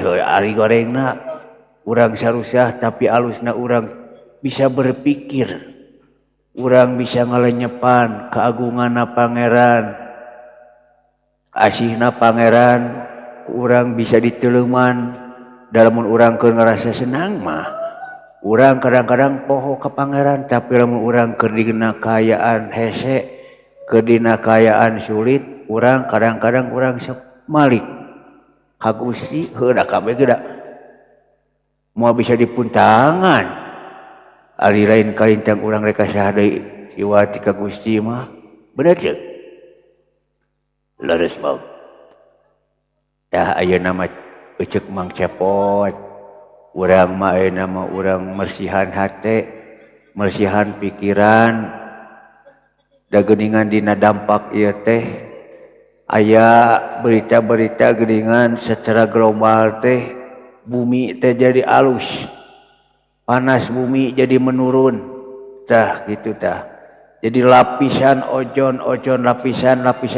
Ari gorengna urang sarusah, tapi alusna urang bisa berpikir, urang bisa ngalenyepan keagunganna Pangeran, asihna Pangeran. Urang bisa diteleman dalam urang keur ngerasa senang mah urang kadang-kadang poho ke Pangeran. Tapi lamun urang keur dina kaayaan hese, keur dina kaayaan sulit, urang kadang-kadang urang sok malik ka Gusti. Heuh, da kabeh ge da moal bisa dipuntangan. Ari lain kalintang urang rek ka saha deui iwati ka Gusti mah? Bener teu? Leres bau. Tah, ayeuna mah eceuk Mang Cepot, urang mah ayeuna mah urang mersihan hate, mersihan pikiran. Da geuningan dina dampak ieu teh aya berita-berita geuningan secara global teh, bumi teh jadi alus, panas bumi jadi menurun. Tah, gitu tah. Jadi lapisan ozon ozon lapisan lapisan